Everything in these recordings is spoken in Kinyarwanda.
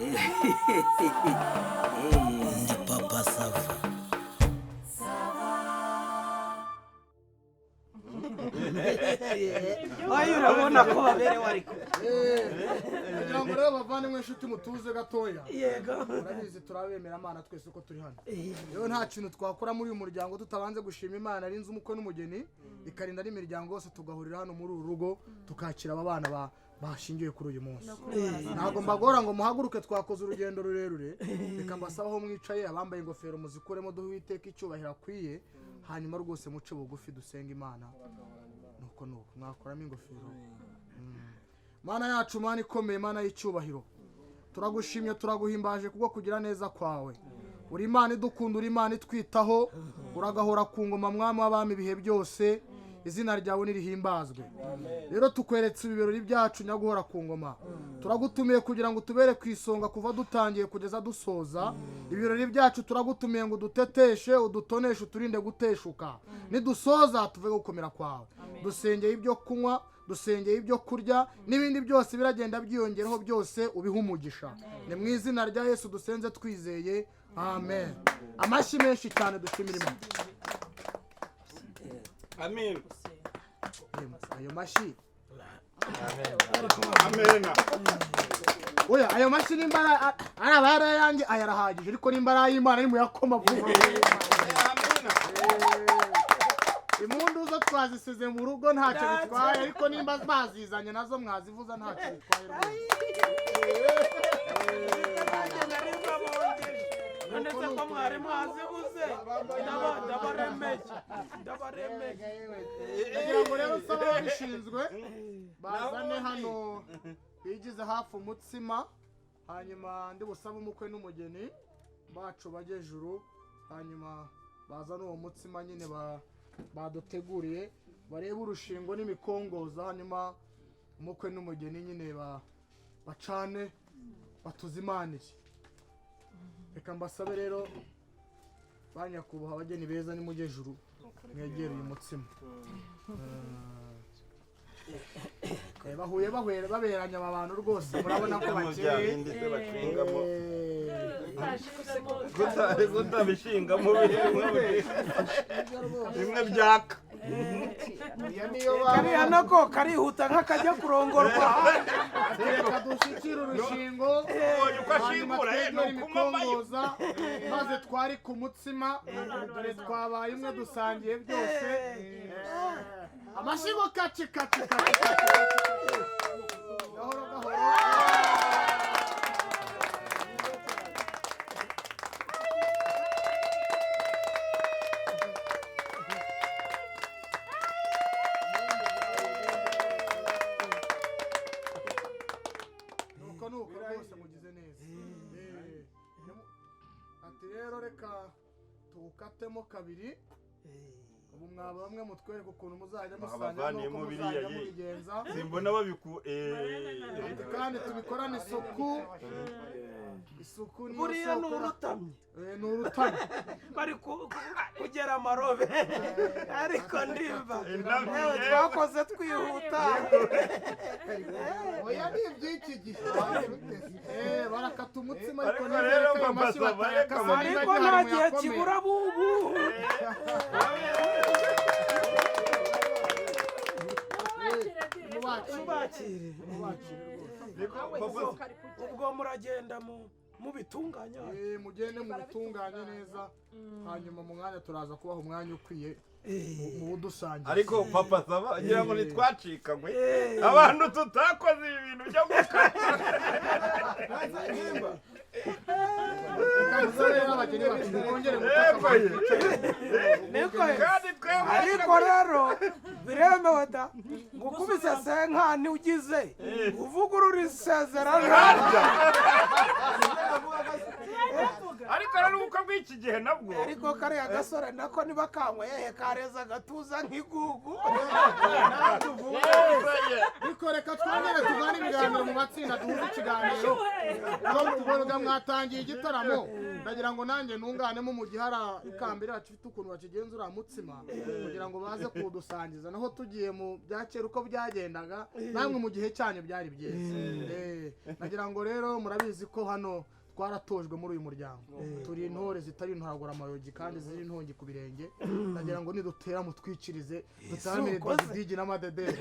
Ndi Papa Sava. Ayo, urabona ko baberewe ariko. Kugira ngo rero, bavandimwe, inshuti, mutuze gatoya. Yego. Murabizi, turabemera Imana twese uko turi hano. Rero nta kintu twakora muri uyu muryango tutabanze gushima Imana arinze umukwe n'umugeni, ikarinda n'imiryango yose, tugahurira hano muri uru rugo, tukakira aba bana bashyingiwe kuri uyu munsi. Ntabwo mbagora ngo muhaguruke, twakoze urugendo rurerure. Reka mbasabe, aho mwicaye, abambaye ingofero muzikuremo, duhe Uwiteka icyubahiro akwiye. Hanyuma rwose muce bugufi, dusenga Imana. Nuko nuko mwakuramo ingofero. Mana yacu, Mana ikomeye, Mana y'icyubahiro, turagushimye, turaguhimbaje kubwo kugira neza kwawe. Uri Imana idukunda, uri Imana itwitaho, uragahora ku ngoma, Mwami w'abami, ibihe byose. Izina ryawe nirihimbazwe. Rero tukweretse ibi birori byacu, nyaguhora ku ngoma. Turagutumiye kugira ngo utubere ku isonga kuva dutangiye kugeza dusoza ibirori byacu. Turagutumiye ngo uduteteshe, udutoneshe, uturinde guteshuka. Nidusoza tuve gukomera kwawe. Dusengeye ibyo kunywa, dusengeye ibyo kurya n'ibindi byose biragenda byiyongeraho, byose ubihe umugisha. Ni mu izina rya Yesu dusenze twizeye, amen. Amashyi menshi cyane, dushimira Imana. Amen. Ayo mashyi. Amen. Oya, ayo mashyi nimba ari aba ari ayanjye, aya arahagije, ariko nimba ari ay'Imana nimuyakoma vuba. Impundu zo twazisize mu rugo, ntacyo bitwaye, ariko nimba bazizanye nazo mwazivuza, ntacyo bitwaye rwose. None se ko mwari mwazibuze? Ndabaremeye, ndabaremeye. Ndagira ngo rero nsaba ababishinzwe bazane hano, bigize hafi umutsima. Hanyuma ndi busabe umukwe n'umugeni bacu bajye ejuru, hanyuma bazane uwo mutsima nyine baduteguriye, barebe urushingo n'imikongoza. Hanyuma umukwe n'umugeni nyine bacane, batuzimanire. Reka mbasabe rero, ba nyakubahwa abageni beza, nimujye ejuru, mwegere uyu mutsima. Bahuye bahwera, baberanye aba bantu rwose, murabona ko Mu bya bakeye. bindi se bashingamo? Kutabishingamo bimwe byaka. Iyo niyo. Kariya nako karihuta nk'akajya kurongorwa. Reka dushyikire urushingo. Ubonye uko Hanyuma ashingura, twegere ni ukumamayo. imikongoza, maze twari ku mutsima. Dore twabaye umwe, dusangiye byose. Amashyigo kaci kaci kaci kaci kaci, gahoro gahoro. Nuko nuko rwose mugize neza. Ati rero reka tuwukatemo kabiri. Ubu mwaba bamwe mutwereka ukuntu muzajya musangira n'uko Bavaniyemo biriya, muzajya ye. mubigenza. Simbona babiku Ati kandi tubikorane isuku. Isuku niyo Buriya ni soko. urutamye. Ni urutamye. Bari kugera amarobe, ariko ndimba Indabyo. yewe, twakoze twihuta. Oya, ni iby'iki gihe. Barakata umutsima, ariko Ariko nizere rero ko ayo Papa mashyi Sava, batayakase reka niba Ariko gihari nta gihe muyakomere. kibura bubu. Mubakire. Mubakire. Mubakire rwose. Niko Papa. Ubwo muragenda mubitunganya. Mugende mubitunganye neza, hanyuma mu mwanya turaza kubaha umwanya ukwiye mu budusangiza. Ariko Papa Sava, ngira ngo ntitwacikanywe abantu tutakoze ibi bintu byo gukata. Reka musabe rero abageni bacu mwongere Yego mutaka. ye. Niko. Kandi twebwe Ariko rero biremewe da, ngo ukubise senkani ugize uvugurura isezerano. Ariko rero ubukwe bw'iki gihe nabwo Ariko kariya gasore nako niba kanyweye kareza agatuza nk'igugu. Ariko reka twongere tugane ibiganiro mu matsinda, duhuze ikiganiro. Ubwo mwatangiye igitaramo. Ndagira ngo nanjye ntunganemo mu gihe hari ikambere yacu ifite ukuntu bakigenzura mutsima kugira ngo baze kuwudusangiza. Naho tugiye mu bya kera uko byagendaga, namwe mu gihe cyanyu byari byiza. Ndagira ngo rero murabizi ko hano twaratojwe muri uyu muryango, turi intore zitari intoraguramayogi kandi ziri intongi ku birenge. Ndagira ngo nidutera mutwikirize dutaramire digidigi n'amadederi.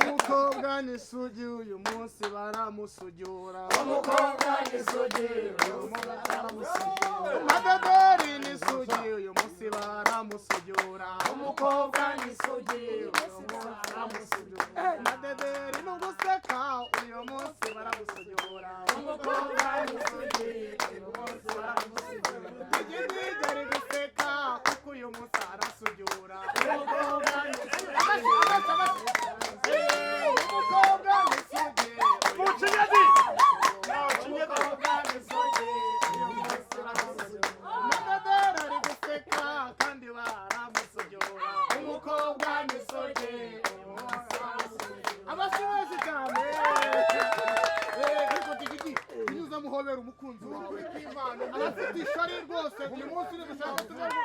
Umukobwa ni isugi uyu munsi baramusujura, umukobwa ni isugi uyu munsi baramusujura, amadederi ni isugi uyu munsi baramusujura, umukobwa ni isugi uyu munsi baramusujura, amadederi ni uguseka uyu munsi baramusujura, umukobwa ni isugi uyu munsi baramusujura, digidigi ari guseka kuko uyu munsi arasujura, umukobwa ni isugi. Amashyi, amashyi, amashyi. Umukobwa ni isugi Mukinyezi! umukobwa ni isugi uyu munsi baramusujura, amadederi ari guseka kandi baramusujura, umukobwa ni isugi uyu munsi baramusujura. Amashyi menshi cyane. Ariko digidi binyuze muhobera umukunzi wawe abafite ishari rwose uyu munsi nidushaka tubone.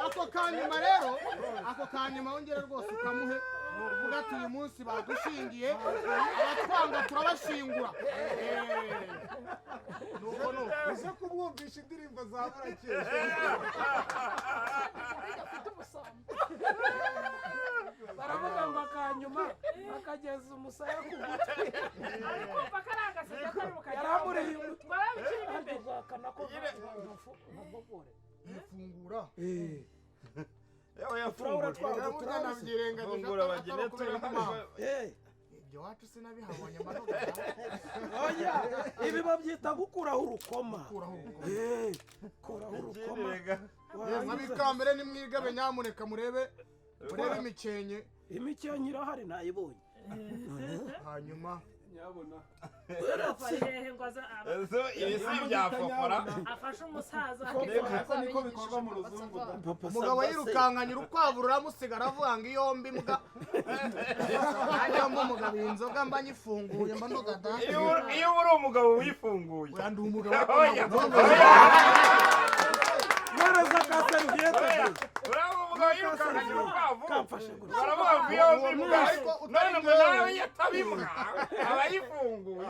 Ako kanyuma rero, ako kanyuma wongere rwose ukamuhe uvuga ati uyu munsi badushingiye abatwanga turabashingura. Nuko nuko Uze kumwumvisha indirimbo za burakeye. Baravuga ngo akanyuma akageza umusaya ku gutwi. Arikumva ko ari agaseke kari bukajya Yaramuriye umutwe. Barabikirimo imbere. Ifungura. Yewe yafungura. Burya nabyirengagije Fungura atari bagene ukubera impamvu. Ibyo wacu sinabihabonye manoga. Oya, ibi babyita gukuraho urukoma. Gukuraho urukoma. Kuraho urukoma. Yemwe abikambere nimwigabe nyamuneka murebe murebe imikenke. Imikenke irahari nayibonye. Hanyuma Nyabona. Hehe ngo aza Ibi si ibya fofora. afashe umusaza. Ariko niko bikorwa mu ruzungu da. Umugabo yirukankanye urukwavu ruramusiga aravuga ngo iyo mbi mbwa. Nanjye mba umugabo iyi nzoga mba nyifunguye mba ndoga da. Iyo uri umugabo wifunguye. Oya ndi umugabo. Oya. Mwereza ka seriviyete. Uriya umugabo yirukankanye urukwavu. Kamfashe gutya. Baravuga ngo iyo mbi mbwa. Ariko utari None ngo nawe iyo atabimbwa aba yifunguye.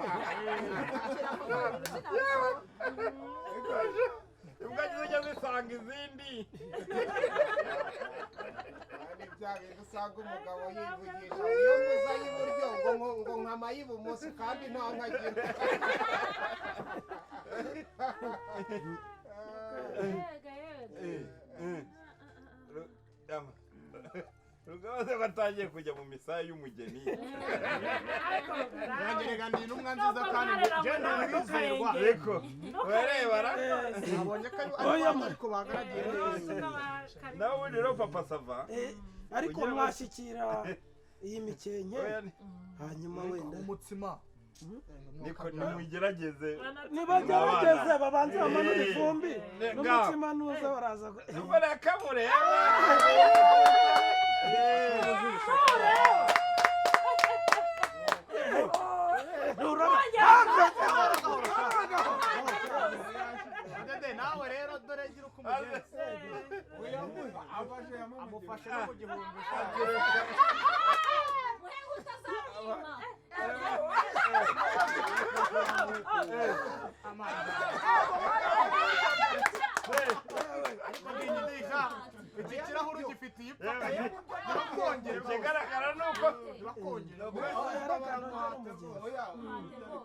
Imbwa zijya zisanga izindi. Ni bya bintu usanga umugabo yivugisha iyo mbuza y'iburyo ngo ngo nkama y'ibumoso kandi nta nkagira. Yega yega. Rugabaze ko atangiye kujya mu misaya y'umugeni. Nanjye ndi intumwa nziza kandi ngenda wizerwa. Ariko urarebara Nabonye ko ari ariko bagaragiye neza. Nawe ubundi rero papa sava. Ariko mwashyikira iyi mikenke hanyuma wenda umutsima. Niko nimugerageze. Nibagerageze babanze bamanure ivumbi n'umutsima nuza baraza. Ubona kamureba. Dede nawe rero dore gira uko umugenza. Amufashe no mu gihumbi. Iki kirahuri gifitiye ipfa. Birakongera. Ikigaragara nuko Birakongera.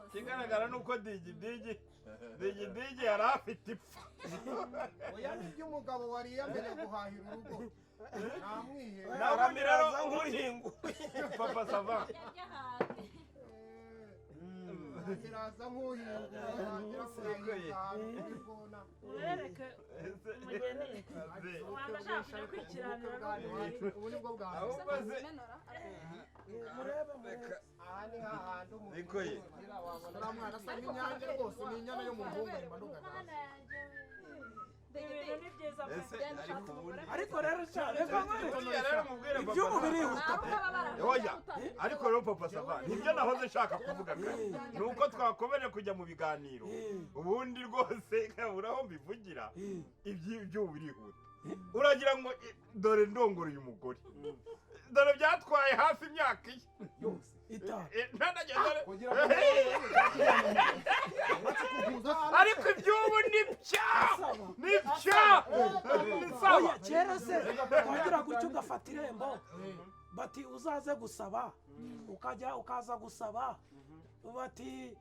Ikigaragara nuko digidigi digidigi yari afite ipfa. Oya nibyo umugabo wariye amenya guhahira urugo. Namwihe. Naramiraza nk'uhinguye. Papa sava. Iraza nk'uhinguye wagira ngo urayizana. Urereke umugeni. Wanga ashaka kujya kwikiranira n'umuntu. Ubu nibwo bwa mbere. Ahubwo se Aha ni hahandi umuntu Niko ye. ugira wabona Uriya mwana asa nk'inyange rwose ni inyana yo mu mpungure mba ndoga. Ibintu ni byiza pe. Ese ariko ubundi Ariko rero cyane reka nkwereke. Buriya rero mubwire papa Iby'ubu Sava. birihuta pe. Oya, ariko rero papa Sava nibyo nahoze nshaka kuvuga kare, ni uko twakomeje kujya mu biganiro, ubundi rwose nkabura aho mbivugira. Iby'ubu birihuta, uragira ngo dore ndongora uyu mugore, dore byatwaye hafi imyaka iye yose 5. Ntanageze dore- Kugira ngo Ariko iby'ubu ni bya ni bya ni sawa. Oya, kera se wagira gutya ugafata irembo, bati uzaze gusaba, ukajya ukaza gusaba, bati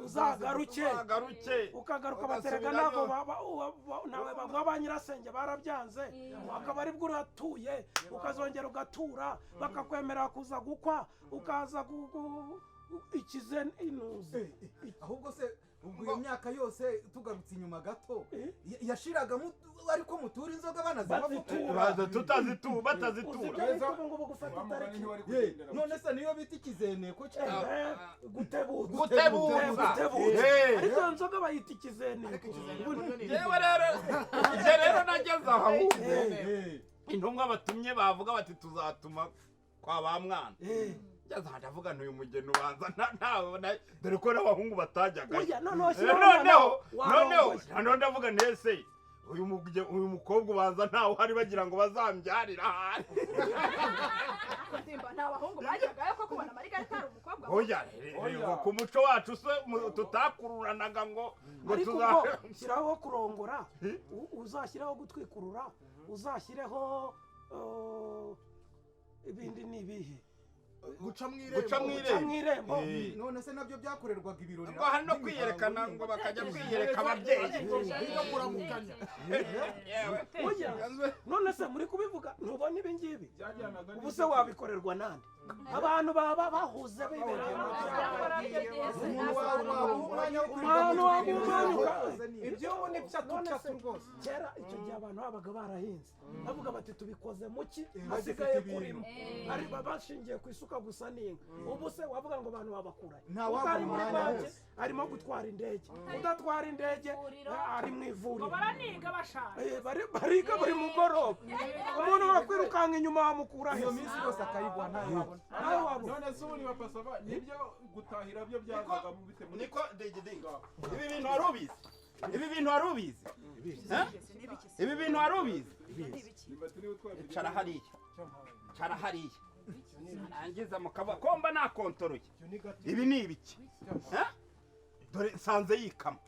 uzagaruke. Uzagaruke. Ukagaruka, batereka Ugasubirayo. ntabwo nawe baguha, ba nyirasenge barabyanze, akaba aribwo uratuye, ukazongera ugatura, bakakwemerera kuza gukwa, ukaza ikize inuze. Ahubwo se ubwo iyo myaka yose, tugarutse inyuma gato, yashiraga ariko mutura inzoga banazinywa? Bazitura. Baza tutazitura Uzi batazitura. ibyo bita ubu ngubu gufata itariki? None se niyo bita ikizeneko cyangwa Gutebutsa. Gutebutsa. Gutebutsa. Eh. Ariko iyo nzoga bayita ikizeneko. Yewe rero, njye rero nageze aho ahubwo intumwa batumye bavuga bati tuzatuma kwa ba mwana, ngeze aha ndavuga nti uyu mugeni ubanza dore ko n'abahungu batajyagayo. Oya, noneho shyiraho Noneho umwana noneho warongoye. Noneho ndavuga nti ese uyu mukobwa ubanza ntawe uhari bagira ngo bazambyarire ahari. Ndimba, nta bahungu bajyagayo ko kubona Marigarita ari umukobwa? Oya, reba ku muco wacu se tutakururanaga ngo Ariko tuza ubwo shyiraho kurongora, uzashyireho gutwikurura, uzashyireho ibindi ni ibihe? Guca mu irembo. Guca mu Guca mu irembo. irembo. None se nabyo byakorerwaga ibirori? Ngo hari no kwiyerekana, ngo bakajya kwiyereka ababyeyi. No kuramukanya. Yewe. Oya, none se muri kubivuga ntubona ibi ngibi? Byajyanaga. Ubu se wabikorerwa nande? Abantu baba bahuze bibera mu byaro. Umuntu wawe wabuha umwanya wo Umuntu waguha umwanya Iby'ubu ni pyatu None pyatu se, rwose. Kera icyo gihe abantu babaga barahinze, bavuga bati tubikoze mu ki hasigaye kurima, ari bashingiye ku isuka gusa n'inka. Ubu se wavuga ngo abantu babakurahe? Nta waguha Utari muri umwanya banki wose. arimo gutwara indege, udatwara indege Ivuriro. ari mu Ngo ivuriro. baraniga bashaje. Bariga buri mugoroba. Umuntu wakwirukanka inyuma wamukura he? Iyo minsi yose akayigwa ntayo wabona. Nawe wabona. None se ubu ni bapasaba nibyo gutahira byo byazaga mu bite muri Niko digidingi, ibi bintu wari ubizi? Ibi bintu wari ubizi? Eh? Ibi bintu wari ubizi? Cara hariya, cara hariya, narangiza mukaba komba nakontoroye. Ibi ni ibiki? Eh? Dore nsanze yikama.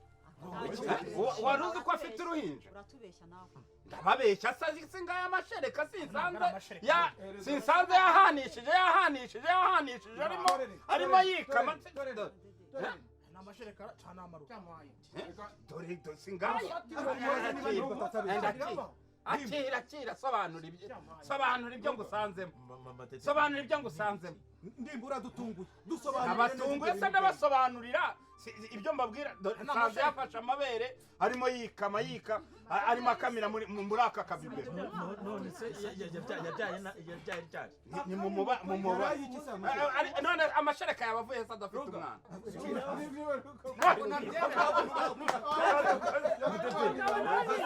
Wari uzi ko afite uruhinja? Uratubeshya nawe. Ndababeshya se? Singaya amashereka, sinsanze ya sinsanze yahanishije yahanishije yahanishije, arimo yikama. Ni amashereka cyane, amaruka. Dore dore singaya. Akira, akira, sobanura ibyo, sobanura ibyo ngusanzemo, sobanura ibyo ngusanzemo. Ndimba, uradutunguye, dusobanurire. Abatunguye se ndabasobanurira ibyo mbabwira? Dore nsanze yafashe amabere arimo yikama yika arimo akamira muri aka kabibero. None se yabyaye ryari? Ni mu muba mu muba. None amashereka yawe avuye se adafite umwana?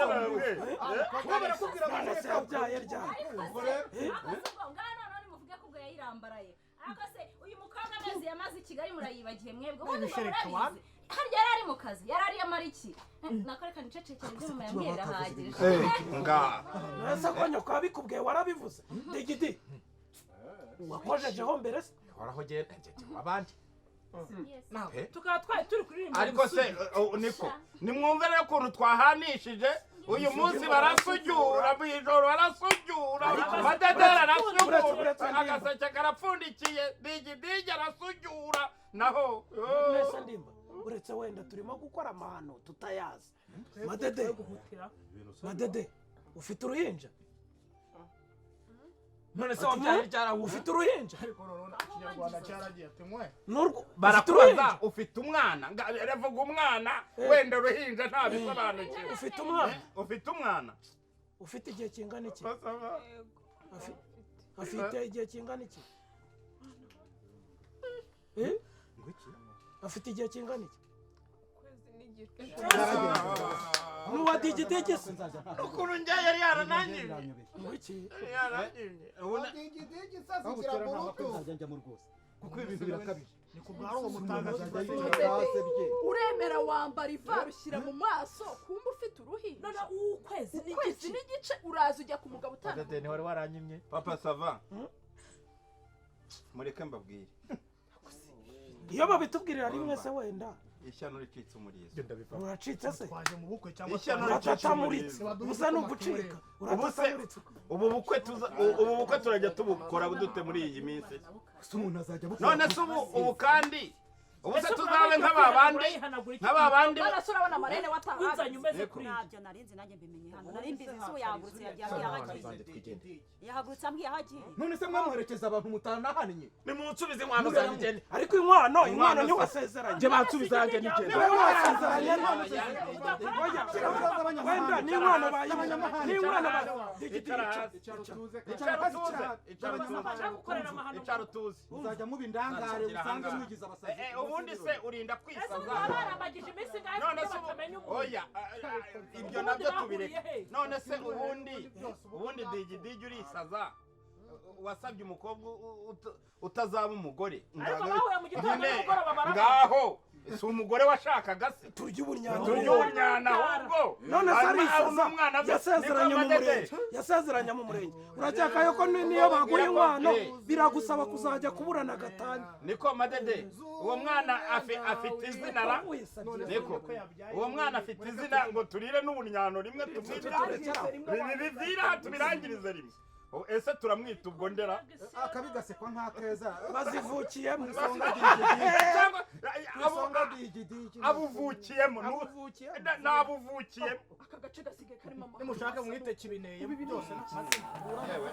Kuba barakubwira None se amashereka. yabyaye ryari? Ariko se ubwo ngaha noneho nimuvuge ko ubwo yayirambaraye. Ariko se uyu mukobwa amezi yamaze i Kigali murayibagiye mwebwe? Ubundi ngo murabizi, harya yari ari mu kazi, yari ari amara iki? Nakoreka nicecekere, ibyo mama yambwiye birahagije. Nga None se ko nyoko yabikubwiye warabivuze? Digidi, wakojejeho mbere se? Horaho genda abandi. Tukaba twari turi kuririmba. Ariko se niko nimwumve rero ukuntu twahanishije uyu munsi, barasujura mu ijoro, barasujura madedera arasujura, agaseke karapfundikiye, digi digi arasujura naho. Mwese ndimba, uretse wenda turimo gukora amahano tutayazi. Madede, Madede, ufite uruhinja? None se wabyaye ryari ahubwo? Ufite uruhinja? Ariko noneho ikinyarwanda cyaragiye ati mwe. N'urwo ufite Barakubaza uruhinja? Ufite umwana? Aravuga umwana, wenda uruhinja ntabisobanukiwe. Ufite umwana? Ufite umwana? Ufite igihe kingana iki? Afite igihe kingana iki? Eh? Afite igihe kingana iki? Ukwezi n'igice. Nuwa digidigi se? Ukuntu njye yari yarananyimye. Iki? Yari yarananyimye. Ubona Digidigi se Aho zigira bukera nta makwe burutu. nzajya njyamo rwose, kuko ibi bintu birakabije. Ni ku bwa uwo mutagatifu. Basebye. Uremera wambara ivara ushyira mu maso kumba ufite uruhinja None ukwezi ukwezi n'igice. N'igice uraza ujya ku mugabo utana. Madede, ntiwari waranyimye. Papa Sava, mureke mbabwire. Iyo babitubwirira rimwe se wenda. Ishyano ricitse umurizo. Ibyo ndabivamo. Uracitse se? Twaje mu bukwe cyangwa Ishyano ricitse Uratatamuritse. umurizo. Ubusa ni ugucika. Ubu se Uratatamuritse. ubu bukwe tuza ubu bukwe turajya tubukora dute muri iyi minsi? Ese umuntu azajya abukora? None se ubu kandi ubu se Ese tuzabe nk'aba bandi urayihanagura iki? nk'aba bandi? None se urabona marene watahaga? Winzanye umeze Niko. kuri iyi. Ntabyo narinzi, nanjye mbimenye hano. Nari mbizi se? Ubu yahagurutse yagiye ambwiye aho agiye. Zanjye twigendere. Yahagurutse ambwiye aho agiye. None se mwamuherekeza abantu mutanahannye? Nimunsubize inkwano zanjye ngende. Ariko inkwano, inkwano Inkwano se. ntiwasezeranye. Njye bansubize yanjye nigende. Niwe wasezeranye. Oya, wenda n'inkwano bayimuha, n'inkwano ba digidigi. Icara hasi. Icara utuze. Icara utuze, icara utuze. Bashaka gukorera amahano. Icara utuze. Muzajya muba indangare, usange mwigize abasazi. Ubundi se urinda Ese ubu kwisaza? baba barambagije iminsi ingahe None kuko se ubu batamenya umuntu? oya, ibyo Ubundi nabyo bahuriye tubireke. he? None se ubundi digidigi urisaza, wasabye umukobwa utazaba umugore. Ariko bahuye mu gitondo, Nyine, nimugoroba barabana. ngaho si umugore washakaga se? Turya ubunyana. Turya ubunyana ahubwo. None se Hanyuma arisaza? umwana Yasezeranye niko mu Madede. murenge, yasezeranye mu murenge. Urakeka yuko niyo baguha inkwano biragusaba kuzajya kuburana gatanya? Niko Madede, uwo mwana afite izina ra? Niko uwo mwana afite izina ngo turire n'ubunyano rimwe, tumwite bivira tubirangirize rimwe. Ese turamwita ubwo ndera? Akabi gasekwa nk'akeza. Bazivukiyemo. Isonga digidigi. Cyangwa Isonga digidigi. Abuvukiyemo nabuvukiyemo. Aka gace gasigaye karimo amahoro. Nimushaka mwite kibineye byose. Yewe.